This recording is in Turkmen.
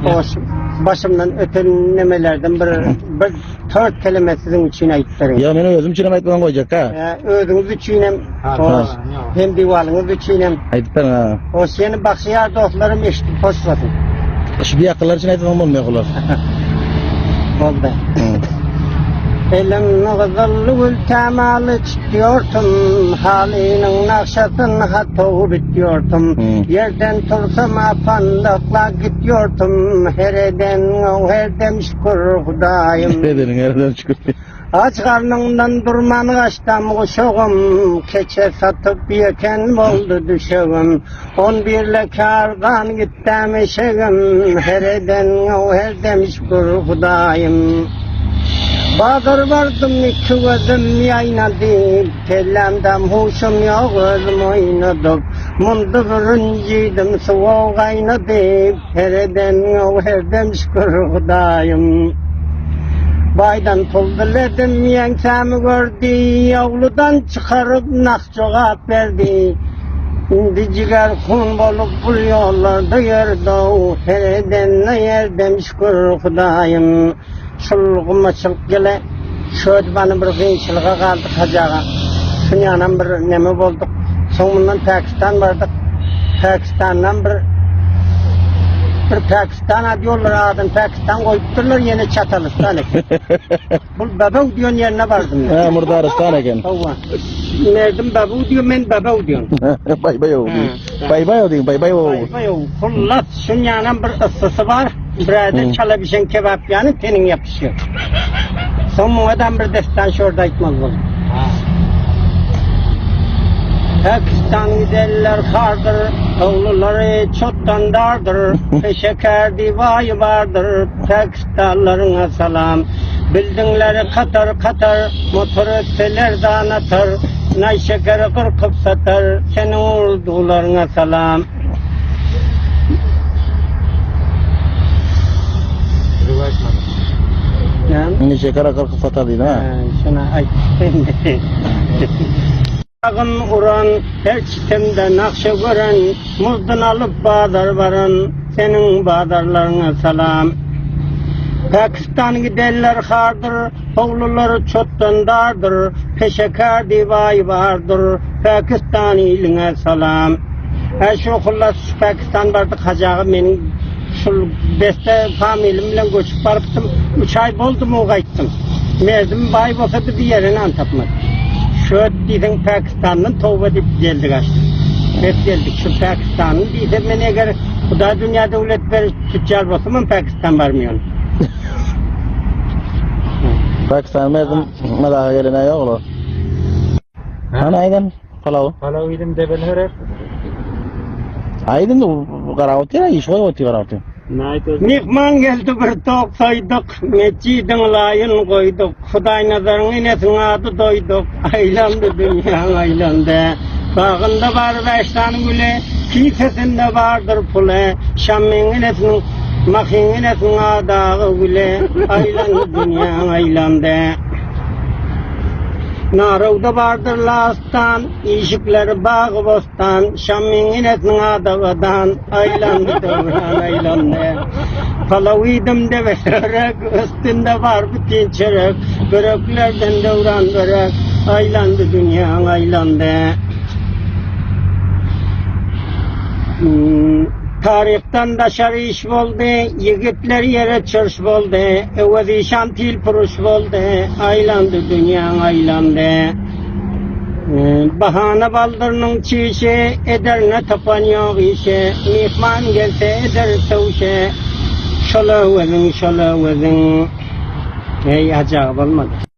Hoş, başymdan öten nemelerden bir bir tört kelime siziň üçin aýdyp bereýin. Ýa men özüm üçin hem aýtmasaň goýjak ha. Ee, Özüňiz üçin hem, hoş, hem diwalyňyz üçin hem. Aýdyp beriň ha. Hoş, ýene bagşyýar dostlarym eşidip hoşlasyn. Şu bir ýakylar üçin aýtsaň bolmaýar olar. Boldy. Elim gyzyl gül temaly çitýortum, halynyň nagşasyn hatow bitýortum. Ýerden tursam apandykla gitýortum, her eden her dem şükür Hudaýym. Her edeniň her dem şükür. Aç garnyňdan durman gaçdam guşagym, Keçe satyp ýeken boldy düşegim. On birle kardan gitdäm eşegim, Her edenňe her dem şükür Hudaýym. Bazar bardym iki gözüm ýaýnady, Kellämdem huşum ýok özüm oýnadyp. Munda bürünjidim suwa gaýnady, Her edenňe her dem şükür Hudaýym. Baýdan pul diledim, ýeňsämi gördi, Ýowludan çykaryp nah jogap berdi. Indi jiger hun bolup bul ýollarda ýördi-ow, Her edenine her dem şükür Hudaýym. Şul gummaçylyk ýyly şödüp any bir gynçylyga galdyk Hajy aga. Şunýanam bir neme bolduk. Soň mundan Pakistan bardyk. Pakistandan bir bir Pakistan ady ýollar adyny Pakistan goýupdyrlar ýene Çatalystan eken. Bul Babaw diýen ýerine bardym men. Hä, Murdarystan eken. Hawa. Merdim Babaw diýen, men Babaw diýen. Baý baý ow diýen. Baý baý ow diýen, baý baý ow. Baý baý ow. Hullas, şunýanam bir yssysy bar. Birader çala bişen kebap ýany teniň ýapyşýar. Soň muňadam bir dessan şorda aýtmaly boldy. Pakistan gidenler hardyr, howlulary çotdan dardyr, peşeker diwaýy bardyr, Pakistanlaryňa salam. Bildiňleri katar-katar, motor ötseler dan atar, naý-şekeri gyrkyp satar, seniň urduwlaryňa salam. Indi şekere gyrkyp satar diýdi ha. Şuna aýtdym. Agyn uran, her çitimde nagşa gören, Muzdun alyp bazar baran, seniň bazarlaryňa salam. Pakistan gidenler hardyr, howlulary çotdan dardyr, Peşekar diýip aýy bardyr, Pakistan iliňe salam. Hä şu hullas şu Pakistan bardyk Hajy aga meniň şul beste familim bilen göçüp barypdym. Üç aý boldumy gaýtdym. Merdim baý bolsa bizi ýerinden tapmaz. Şöt diýseň Pakistandan toba diýip geldik açdyk. Bes geldik şu Pakistanyň diýse men eger Hudaý dünýä döwlet berip tütjar bolsam hem Pakistan barmaýan. Pakistan merdim mazaga gelene ýok olar. Hany aýdan palaw. Palaw iýdim debel hörek. Aýdyn garap otyr, iş goýup otyr garap otyr. Myhman geldi bir tok soýduk, Metjidiň laýyn goýduk, Hudaýnazaryň enesiniň ady doýduk, Aýlandy dünýäň aýlandy. Bagynda bar bäş sany güli, Kisesinde bardyr puly, Şammyň enesiniň, Mahyň enesiniň ady Agagüli, Aýlandy dünýäň aýlandy. Narawda bardyr lastan, Işikleri bagy-bostan, Şammyň enesiniň ady Abadan, Aýlandy döwran aýlandy. Palaw iýdim debe çörek, Üstünde bar bütin çörek, Böreklerden döwran börek, Aýlandy dünýäň aýlandy. Taryhdan daşary iş boldy, Ýigitler ýere çürş boldy, Öwez işan til puruş boldy, Aýlandy dünýäň aýlandy. Bahana baldyrynyň çişi, Ederine tapan ýok işi, Myhman gelse eder söwşi, Şol Öweziň, şol Öweziň. Eý, ajagy bolmady.